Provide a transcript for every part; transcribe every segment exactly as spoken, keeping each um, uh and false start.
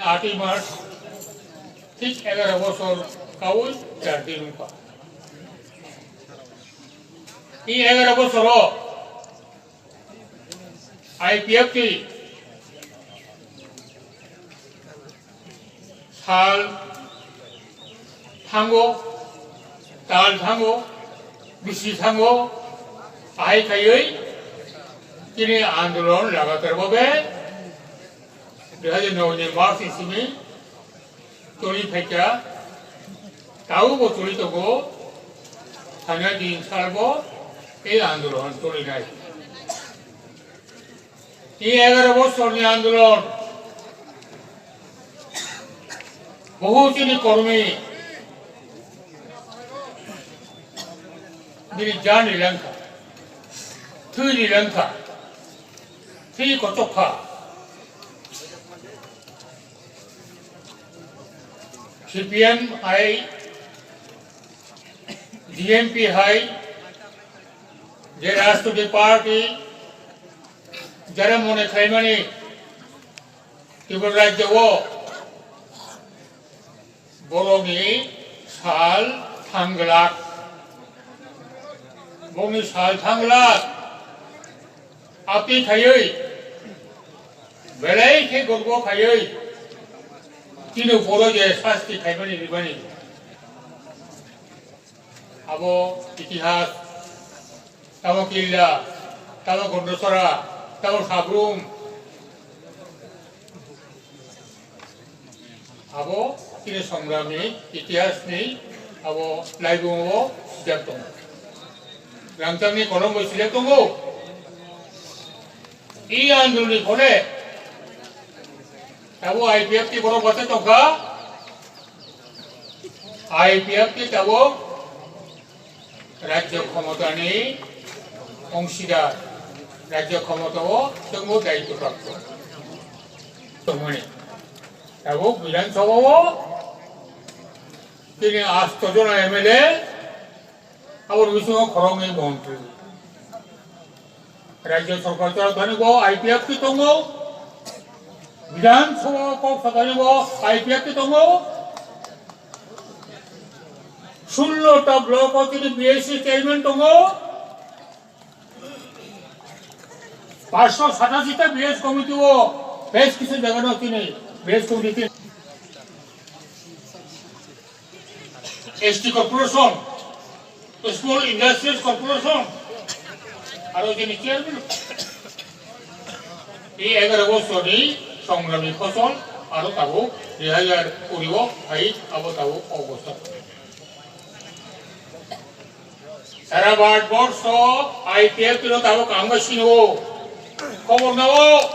Aatwi March, thik egaro bosor kaui char din wngkha. I egaro bosoro I P F T sal thango, tal thango, bisi thango, ahai khaiwi chini andolon lagatar babe dui hajar noi ni March ni simi choli phaikha, taubo choli tongo, thangya din salbo ei andolon cholinai. Tini egaro bosorni andolon, bohu chini kormi bini jan rilangkha, thwi rilangkha, thwi kochokha. C P M hai, G M P hai, je rajniti party jara mone khaimani Tripura rajyo o borokni sal thanglak, borokni sal thanglak, apni khaiwi, belai khe gorbo khaiwi, chini boro je sasti khaimani ribani. Abo itihas, tamo Killa, tamo Gondosora, tamo Sabrum. Abo chini songramni itihasni abo laibungo sijak tongo. Rangchakni kolombo sijak tongo. I andolni phone tabo I P F T borok bacha tongkha. I P F T tabuk rajyo khomotani ongsidar, rajyo khomotao chwngbo daityo prapto tongmani. Tabuk Bidhan Sabhao tini asto jona M L A, aboni bisingo khoroknwi montri. Rajya sorkar chwrathani bo I P F T tongo, Bidhan Sabha kok sakani bo I P F T tongo, sullo ta block o chini B S C chairman tongo, paanch sho satashi ta B S committee o, bes kisu jaga no chini B S committee. S T Corporation, Small Industries Corporation, aro chini chairman. Ei egaro bosorni songramni phosol aro tabuk dui hajar kuri o phai abo tabuk o bosor. Sara Bharat borsho I P F T no tabuk kangma sino khobor nao.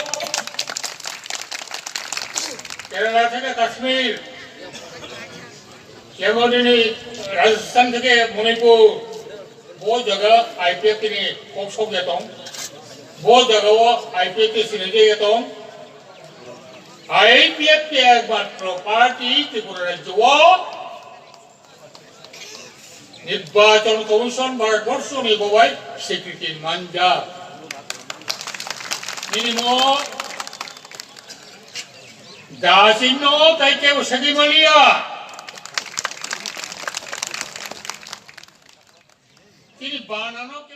Kerala theke Kashmir, Jemon nini Rajasthan theke Manipur, bo jaga I P F T ni kok sok ya tong, bo jaga o I P F T sinai ya tong, I P F T ekmatro party Tripura rajyo o Nirbachon Commission Bharat borsho ni bobai secretary manjak. Nini mo Dasinno tai kebo segwi maliya. Tini banano